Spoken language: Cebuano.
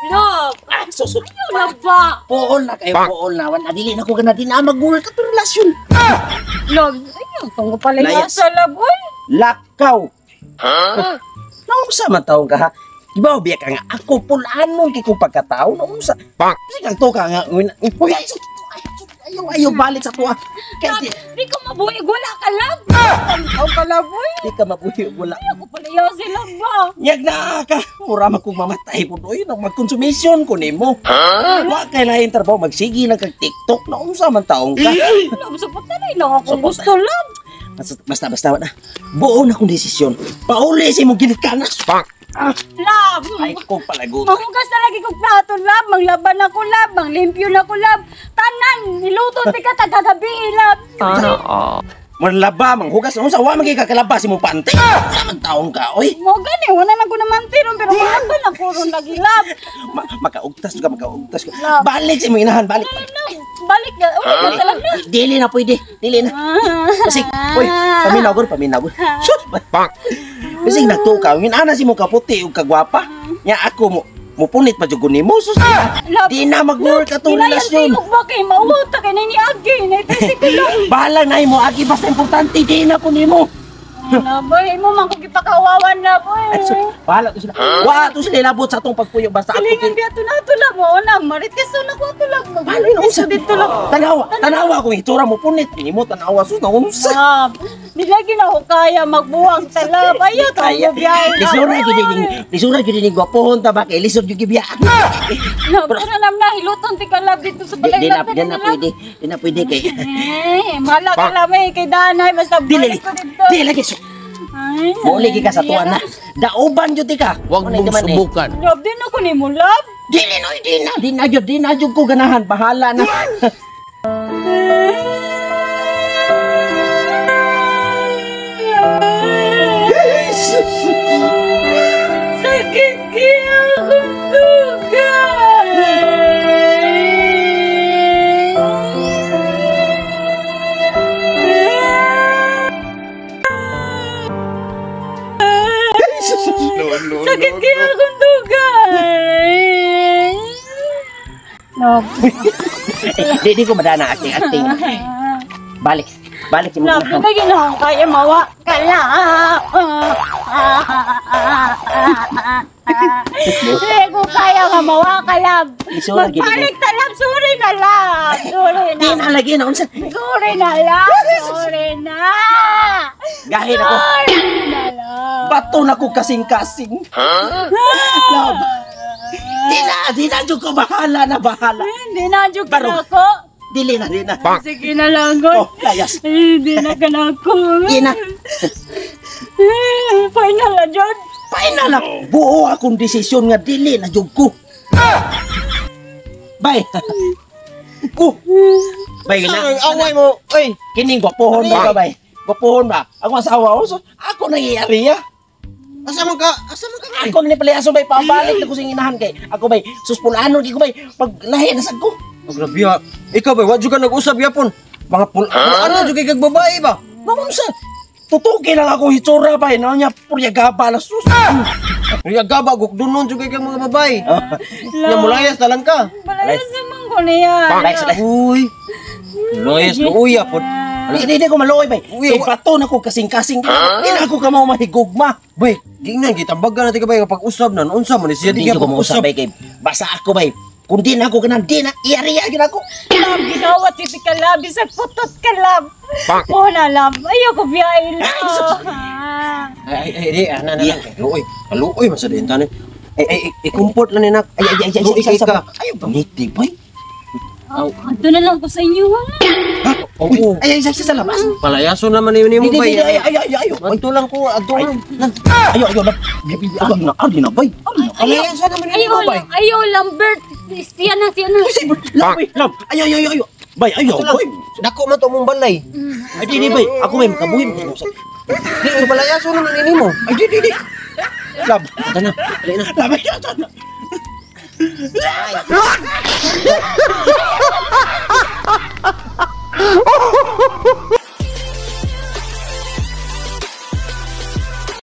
Love! Ah, susut. Ayaw na ba? Puol na kayo, puol na. Wan, adili na ko gana din na magul ka to relasyon. Love, ayaw. Tungo pala yung Layas. sa love, oy. Lakaw. Huh? Naunsa man taong ka ha? Ibaw biya ka nga ako pulanon kay kong pagkatao naunsa. Sige kang to ka nga. Uy, ay, ayaw ayaw balik sa tuwa. Kay di, Di ko mabuhi, wala ka, love. Tanaw ka, love, oy. di ka mabuhi wala. Ayaw ko pala yung sa love ba? Nyag na ka. Mura man kong mamatay po doy nang magkonsumisyon ko nimo. Wa kay lain trabaho magsige lang kag TikTok naunsa man taong ka. Love, support na rin ako kung Support. gusto, love. Basta basta basta na. Buo na akong desisyon. Pauli sa imong ginikanas. Love! Ay ko palagot. Mahugas na lagi kong plato, love. Manglaban ako, love. Manglimpyo na ako, love. Tanan, niluto di ka tagagabi, love. Manlaba, manghugas, unsa wa man kay kakalaba sa imong pante. Sa man taong ka, oy. Mo gani, wala na ko naman tiron, pero manglaban ako ron lagi, love. Makaugtas ka, makaugtas ka. Love. Balik sa imong inahan, balik. Balik. Love, balik na. Ulit na sa love na. Dili na pwede, dili na. Kasi, oy, paminaw gud, paminaw gud. Sus. Kasi nagtukaw, ngin ana si mo kaputi ug kagwapa. Nya ako mo mupunit pa jud ko nimo sus. Love. Di na mag-work atong Nilayan relasyon. tingog ba kay mauta kay ni Agi, na tricycle lang. Bahala na imo agi basta importante di na ko nimo. Love, boy, mo man ko gipakawawan na, boy. Ay, sus, bahala to sila. Wa to sila ilabot sa atong pagpuyo basta ako. Silingan biya to na to love mo na marites na ko to love. Bahala na unsa dito love. Tanawa, tanawa kung itsura mo punit nimo tanawa sus na unsa. Love, di lagi na ako kaya magbuwang talab. Ayaw to Kaya, mo biyahe. lisura gyud ning lisura gyud ning gwapohon ta ba kay lisod gyud gibiyaan. Love, ano nam na hiluton ti ka love dito sa Di, balay di na, love. di na pwede, di na pwede kay. Eh, mahala ka lang eh, kay Danay, basta Di balik lagi, ko dito. di lagi. So, Ay, Mauli ka sa tuwa na. Dauban jud ka. Huwag Unay mong naman eh. subukan. Love, di na ko ni mo, love. Dili no, di na, di na jud, di na jud ko ganahan, bahala na. Sakit kaya akong dugay. Sakit kaya akong dugay. Love. Di di ko madana acting acting. Balik, balik si Love, mo. hindi ginawa kaya mawa ka lang. Hindi ko kaya nga mawa ka, love. Isura, gini. Magbalik ta, love. Sorry na, love. Sorry Di na. na lagi na unsa. Sorry na, love. Sorry na. Gahin ako. Sorry na, love. Bato na ko kasing-kasing. Love. Di na jud ko bahala na bahala. Hindi na, joke Baro. na ako. Dili na, di na. Sige na lang, God. Oh, layas. Hindi na ka na ako. Di na. Final na, John. Final na. Buo akong desisyon nga dili na jud ko. Bay. Ko. Bay Saan na. ang away mo? Ay, Kining gwapohon ba bay? Gwapohon ba? Ako asawa ko. So, ako nang iariya. asa man ka? Asa man ka? Ako na ni palayaso bay pabalik na ko sa inahan kay. Ako bay suspulano di ko bay pag lahi na sad ko. Oh, grabe ha. Ikaw ba, wa jud ka nag-usab yapon. Mga pul ano jud kay kag babae ba? Naunsa? Tutuki lang ako hitsura bay na niya purya gaba la sus. Riya gaba gukdunon jud kay kag mga babae. Nya mulayas na lang ka. Malayas naman ko niya. Layas, layas. Uy. Layas luuya pod. Hindi di ko maluoy bay. Uy, Kay bato na ko kasing-kasing. Di na ako kamo mahigugma. Bay, gingnan gitambagan natin ka bay kapag usab na unsa man ni siya Di di ko mausap pag-usab. bay kay basta ako bay. Kung di na ako ganan, di na iariya gyud ako. Love, ginawa titi ka, love. Bisag putot ka, love. Oh, na, love. Ayaw ko biyahe, love. Ay ay di ana na lang kay luoy. Luoy man sa din tani. Ay ay i-comfort lang ni nak. Ay ay ay ay, Luoy ay, kay ka. ay, ngiti bay. Ato na lang ko sa inyo, ha? Oo. Ay ay ay sa labas. Palayaso naman ni nimo Di di bay. di ay ay ay ay. Adto lang ko, adto lang. Ayo ayo na. Adi na adi na bay. Adi na. Palayaso naman ni Ayaw, nimo bay. ayaw, Lambert. Siya na, siya na. Love, love. Ayo ayo ayo. Bay ayo Adto lang. bay. Dako man to mong balay. Ay di di bay. Ako bay makabuhi mo. Di palayaso naman ni nimo. Ay di di di. Love. Adto na. Dali na. Love. ay, ay, ay.